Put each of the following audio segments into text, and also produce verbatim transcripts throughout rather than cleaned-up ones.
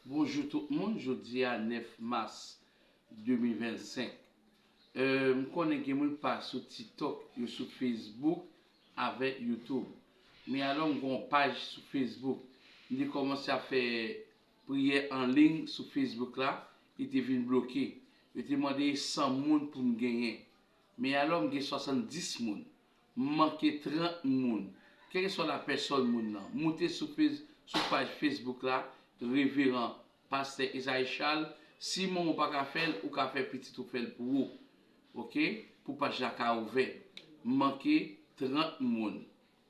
Bonjou tout moun, jodi a nèf mas de mil vennsenk. Euh, m konnen gen moun pa sou TikTok, yo sou Facebook avèk YouTube. Men alò m gen yon paj sou Facebook. M te kòmanse ap fè priyè an liy sou Facebook la, li te vin bloke. Yo te mande san moun pou m genyen. Men alò m gen swasanndis moun. M manke trant moun. Kèlkeswa lapèsòn moun nan, moute sou, sou paj Facebook la, Reveran Pastè Esaïe Charles. Si manman w pa ka fè l, ou ka fè pitit ou fè l pou ou. Oke? Pou paj la ka ouvè. M manke trant moun.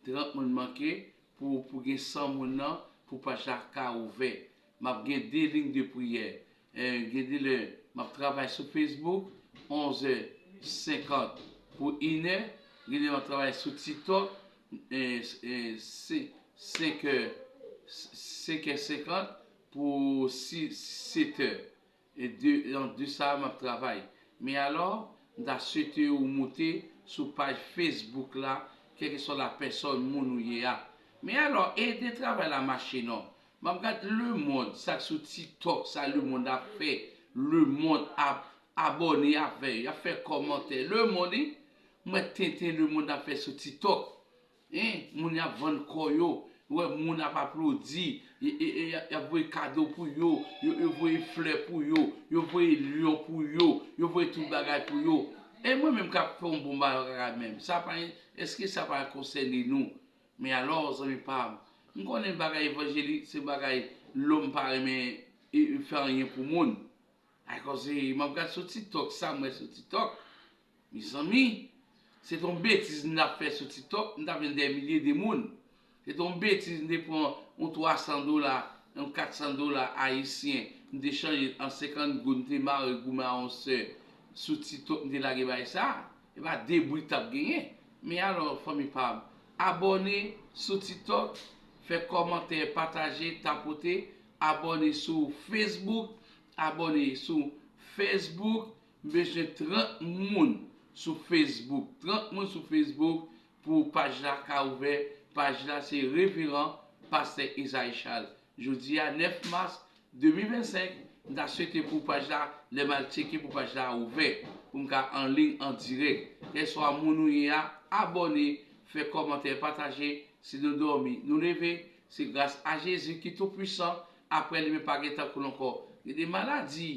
Trant moun manke pou, pou gen san moun nan, pou paj la ka ouvè. M ap gen de liy de priyè. Eh, gen de lè, m ap travay sou Facebook, onzè senkant pou inè. Gen de lè, m ap travay sou TikTok, eh, eh, se- senkè, senkè senkant pou si- setè. E de, nan de sa a, m ap travay. Men alò, m ta swete ou moute sou paj Facebook la, kèlkeswa lapèsòn moun ou ye a. Men alò, ede travay la mache non. M ap gad lemonn, sa k sou TikTok, sa lemonn ap fè, lemonn ap abòne avè yo, y ap fè kòmantè. Lemonn, wi, m wè tenten lemonn ap fè sou TikTok. Hein, moun y ap vann kò yo, ou wè moun ap aplodi, y, y, y, y ap voye kado pou yo, yo, yo voye flè pou yo, yo voye lyon pou yo, yo voye tout bagay pou yo. E mwen menm k ap fè yon bon bagay menm, sa pa, èske sa pa konsène nou? Men alò, zanmi pa m, m konnen bagay evanjelik se bagay lòm pa renmen e, e fè anyen pou moun. Ay koze, m ap gad sou TikTok, sa m wè sou TikTok. Mezanmi, se t on betiz m t ap fè sou TikTok, m t ap jwenn dè milye de moun. Se t on betiz m te pran yon twa san dola, yon kat san dola ayisyen, m te chanje l an senkant goud, m te mare goumen a yon sè sou TikTok, m te lage bay sa. E pa de bri k t ap genyen. Men alò, fanmi pa m, abòne sou TikTok, fè kòmantè, pataje, tapote, abòne sou Facebook, abòne sou Facebook, m bezwen trant moun sou Facebook. Trant moun sou Facebook pou paj la ka ouvè. Paj la se Reveran Pastè Esaïe Charles. Jodi a nèf mas de mil vennsenk, m ta swete pou paj la, lè m al tcheke pou paj la ouvè, pou m ka an liy an dirèk. Kèlswa moun ou ye a, abòne, fè kòmantè, pataje. Si nou dòmi, nou leve, se gras a Jezi ki tou pwisan. Apre li, men pa gen tankou l ankò. Gen de maladi,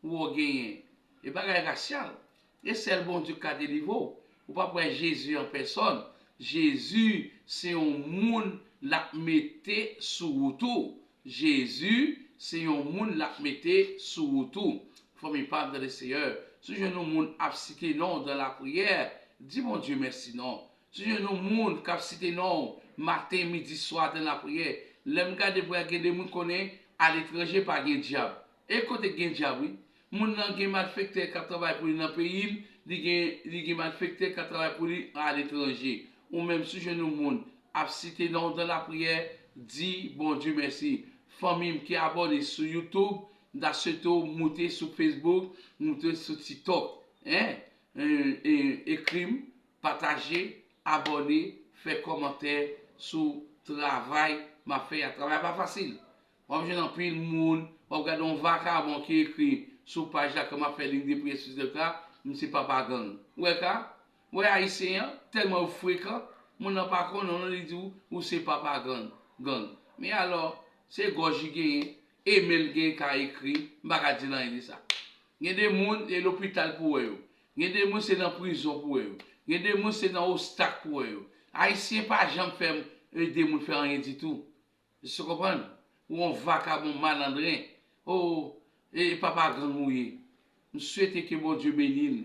ou genyen. E bagay rasyal. E sèl Bondye k ka delivre w. Ou p ap wè Jezi an pèsòn. Jezi se yon moun l ap mete sou wout ou. Jezi se yon moun l ap mete sou wout ou. Fanmi pa m, tande Seyè. Si w jwenn yon moun ap site non w dan lapriyè, di Bondye mèsi non. Si w jwenn yon moun k ap site non w maten, midi, swa dan lapriyè, lè m gade pou wè gen de moun konnen aletranje pa gen dyab. E kote k gen dyab wi. Moun nan gen malfektè k ap travay pou li nan peyi l, li gen, li gen malfektè k ap travay pou li aletranje. Ou menm si w jwenn yon moun ap site non w dan lapriyè, di Bondye mèsi. Fanmi m ki abòne sou YouTube, m ta swete w moute sou Facebook, moute sou TikTok. Hein? E, e, ekri m, pataje, abòne, fè kòmantè sou travay m ap fè a. Travay pa fasil. W ap jwenn anpil moun, w ap gade yon vakabon ki ekri sou paj la ke m ap fè liy de priyè sou TikTok la, m se papa gang. Ou wè ka? Ou wè ayisyen an, tèlman yo frekan, moun nan pa konnen w non, li di w, ou se papa gang. Gang. Men alò, se gòj li genyen, e men l genyen ka ekri, m pa ka di l anyen de sa. Gen de moun, e lopital pou wè yo. Gen de moun, se nan prizon pou wè yo. Gen de moun, se nan ostak pou wè yo. Ayisyen pa janm fè, ede moun fè anyen ditou. Èske w konprann? Ou yon vakabon malandren. O, e papa gang ou ye. M swete ke Bondye beni l.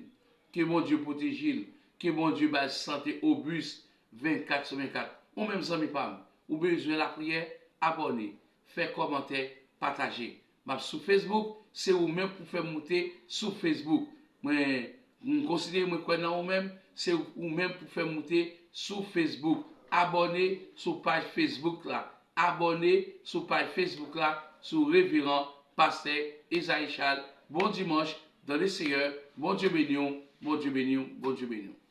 Ke Bondye pwoteje l. Ke Bondye ba l sante obis vennkat sou vennkat. Ou menm zanmi pa m, ou bezwen lapriyè? Abòne, fè kòmantè, pataje. M ap sou Facebook, se ou menm pou fè m moute sou Facebook. Mwen, m konsidere mwen kwè nan ou menm, se ou menm pou fè m moute sou Facebook. Abòne sou paj Facebook la. Abòne sou paj Facebook la, sou Reveran Pastè Esaïe Charles. Bon dimanch dans le Seigneur. Bondye beni w, Bondye beni w, Bondye beni w.